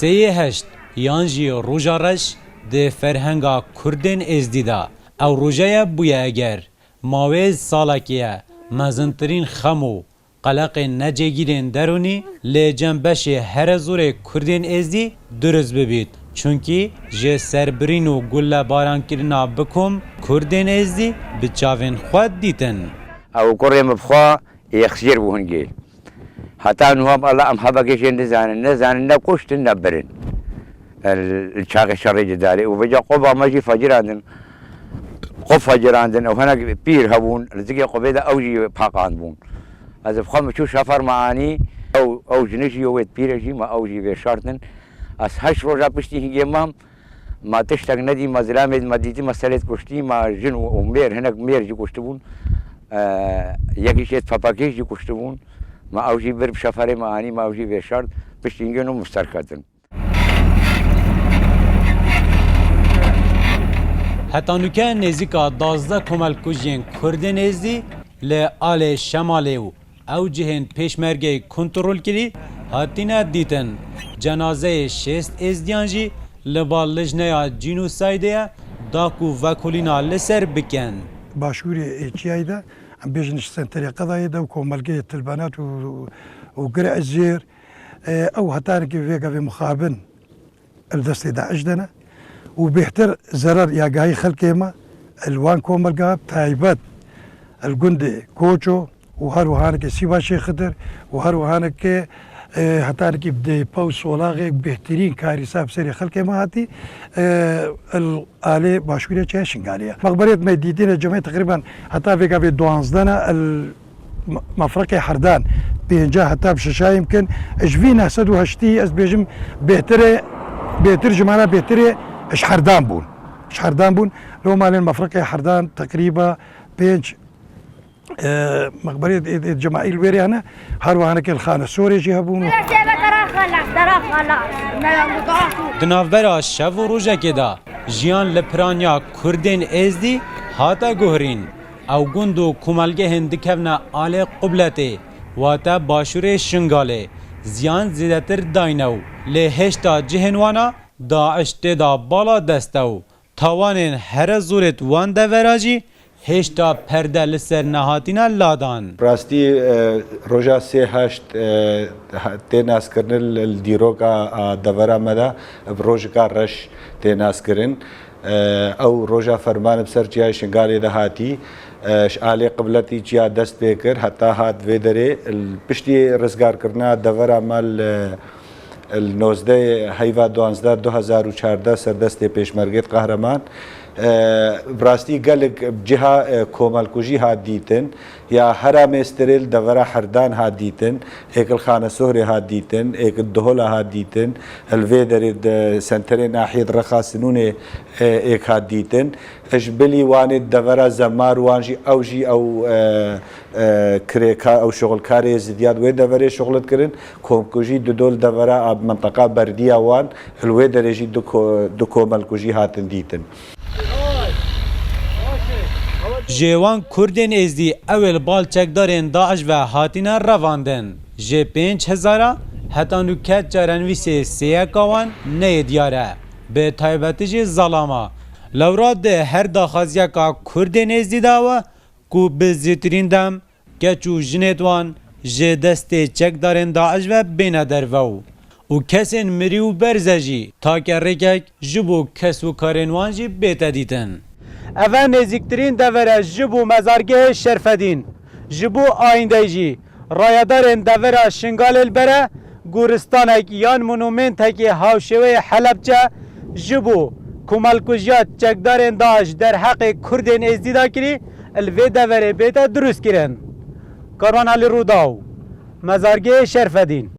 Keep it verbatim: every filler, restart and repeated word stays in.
Sêyê heşt yan jî roja reş di ferhenga Kurdên Êzdî de ew roje ye bûye eger mawê salekê ye mezintirîn xem û qeleqên necêgîrên derûnî lê cem beşê here zorê Kurdên Êzdî durust bibît. Çunkî ji serbirîn û gulebarankirina bi kom Kurdên Êzdî bi çavên xwe dîtin. Ew kurê min bi xwe yexsîr bû hingê. Heta niha Allah em hebekê jê nizanin, nizanin ne kuştin ne birin. El, çaxê şerê cidarê û vêca qoba me jî fecirandin. Qob fecirandin, ew hinek pîr hebûn, li zikê qobê de ew jî paqand bûn. Ez bi xwe min çû şefer me anî, ew, ew jinik jî, wê pîre jî, me ew jî vêşartin. Ez heşt roja piştî hingê mam, ma tiştek nedî, ma zilamê, ma dîtî, ma serê kuştî, ma jin û, û mêr, hinek mêr jî kuştibûn. E, yekî jê pepekê jî kuştibûn. Ma ew jî bir bi şeferê me anî, ma ew jî vêşart, piştî hingê nû min ser ketin. Heta nûke nêzîka duwazdeh komelkujiyên Kurdên Êzdî li alê Şemalê û ew cihên pêşmergeyê kontrolkirî hatine dîtin. Cenazeyê şêst Êzdiyan jî li ba lijneya cînûsaydê ye, da ku vekolîna li ser bikin. Başûrê Êçiyayê de, em bêjin ji senterê qedayê de û komelgeyê Tilbenat û, û Girezêr, e, ew hetanekê vê gavê mixabin li destê DAIŞ de ne û bêhtir zerar ya gahî xelkê me li wan komelga taybet li gundê Koço û her wihanekê Sîva Şêxidir û her wihanekê, e, hetanekî bi dêpa û solaxê bêhtirîn karî sab serê xelkê me hatî, e, li alê başûrê çiya Şingalê ye. Mexberêt me dîtîne cemê teqrîben heta vê gavê duwazdeh ne, el me-, mefreqê herdan pênca heta bi şeşayê bikin. Ji vî neh sed û heştî ez bêjim bêhtir e, bêhtir jimara bêhtir e ji herdan bûn. Ji herdan bûn. Lo malên mefreqê herdan teqrîba pênc, e, mexberê ê, ê cemaîl wêrê hene. Her wihanekê li Xanesorê jî hebûn. Di navbera şev û rojekê de jiyan li piraniya Kurdên Êzdî hate guhirîn. Ew gund û komelgehên dikevne alê qubletê, wate başûrê Şingalê, ziyan zêdetir dayne û lê hêşta cihên wana DAIŞ tê de bala dest e û tawanên here zorêt wan devera jî hêşta perde li ser nehatine ladan. Rastî, e, roja sê heşt, e, ha-, tê naskirin li, li dîroka, a, devera me de bi rojika reş tê naskirin. E, ew roja ferman bi ser çiyayê Şingalê de hatî. E, ji alê qibletî çiya dest pê kir, heta hat vê derê. Li piştî rizgarkirina devera me li, li nozdeh heyva duwazdeh du hezar û çardeh ser destê pêşmergêt qehreman. E, bi rastî gelek ciha, e, komelkujî hat dîtin. Ya hera mêstirê li devera herdan hat dîtin, êk li Xanesohrê hat dîtin, êk li Duhola hat dîtin, li vê derê di senterê nahiyê di Rexa Sinûnê, e, êk hat dîtin. Ji bilî wanê di devera Zemar wan jî, ew jî ew, e, e, kirêka-, ew şixulkarê Êzidiya di wê deverê şixulit kirin. Komkujî dido li devera a, menteqa Berdiya wan, li wê derê jî du ko-, du komelkujî hatin dîtin. Ji wan Kurdên Êzdî ew ê li bal çekdarên DAIŞ ve hatine revandin. Ji pênc hezara heta nûke çarenivîsê sêyeka wan neyê diyar e. Bi taybetî jî zalama. Lewra di her daxwaziyeka Kurdên Êzdî de ew e ku bi zûtirîn dem keç û jinêd wan ji destê çekdarên DAIŞ ve bêne derve û, û kesên mirî û berze jî take rêkek ji bo kes û karên wan jî bête dîtin. Eve nêzîktirîn dever e ji bo mezargehê Şerfedîn. Ji bo ayîndeyê jî rayedarên devera Şingalê li ber e, goristanek yan monumentekê hawşêweyê Helebçe ji bo komelkujiya çekdarên DAIŞ derheqê Kurdên Êzdî de kirî, li vê deverê bête dirustkirin. Karwan Elî Rûdaw, Mezargehê Şerfedîn.